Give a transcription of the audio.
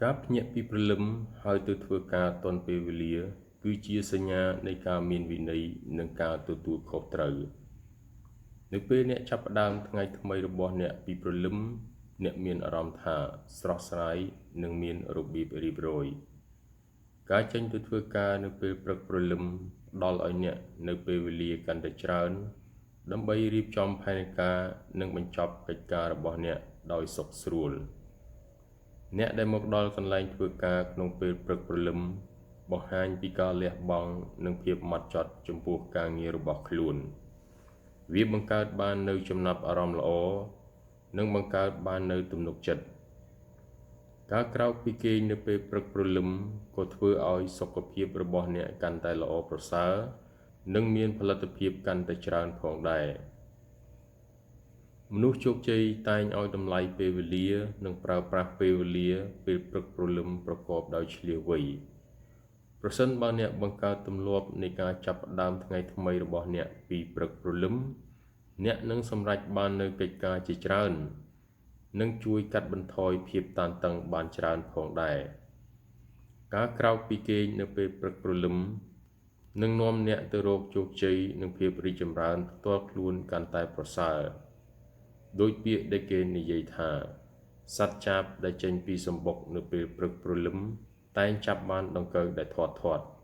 ការភ្ញាក់ពីព្រលឹមហើយទៅធ្វើការទាន់ពេលវេលា គឺជាសញ្ញានៃការមានវិន័យនិងការទទួលខុសត្រូវ នៅពេលអ្នកចាប់ផ្ដើមថ្ងៃថ្មីរបស់អ្នកពីព្រលឹម អ្នកមានអារម្មណ៍ថាស្រស់ស្រាយនិងមានរបៀបរៀបរយ ការចេញទៅធ្វើការនៅពេលព្រឹកព្រលឹមផ្ដល់ឲ្យអ្នកនូវពេលវេលាកាន់តែច្រើន ដើម្បីរៀបចំផែនការនិងបញ្ចប់កិច្ចការរបស់អ្នកដោយសុខស្រួល អ្នកដែលមកដល់កន្លែងធ្វើការក្នុងពេលព្រឹកព្រលឹម បង្ហាញពីការលះបង់និងភាពហ្មត់ចត់ចំពោះការងាររបស់ខ្លួន វាបង្កើតបាននូវចំណាប់អារម្មណ៍ល្អ និងបង្កើតបាននូវទំនុកចិត្ត ការក្រោកពីគេងនៅពេលព្រឹកព្រលឹមក៏ធ្វើឲ្យសុខភាពរបស់អ្នកកាន់តែល្អប្រសើរ និងមានផលិតភាពកាន់តែច្រើនផងដែរ មនុស្សជោគជ័យតែងឲ្យតម្លៃពេលវេលា និងប្រើប្រាស់ពេលវេលាពេលព្រឹកព្រលឹមប្រកបដោយឈ្លាសវៃ ប្រសិនបើអ្នកបង្កើតទម្លាប់នៃការចាប់ផ្ដើមថ្ងៃថ្មីរបស់អ្នកពីព្រឹកព្រលឹម អ្នកនឹងសម្រេចបាននូវកិច្ចការជាច្រើន និងជួយកាត់បន្ថយភាពតានតឹងបានច្រើនផងដែរ ការក្រោកពីគេងនៅពេលព្រឹកព្រលឹម នឹងនាំអ្នកទៅរកជោគជ័យនិងភាពរីកចម្រើនផ្ទាល់ខ្លួនកាន់តែប្រសើរ ដូចពាក្យដែលគេនិយាយថា សត្វចាបដែលចេញពីសម្បុកនៅពេលព្រឹកព្រលឹម តែងចាប់បានដង្កូវដែលធាត់ៗ។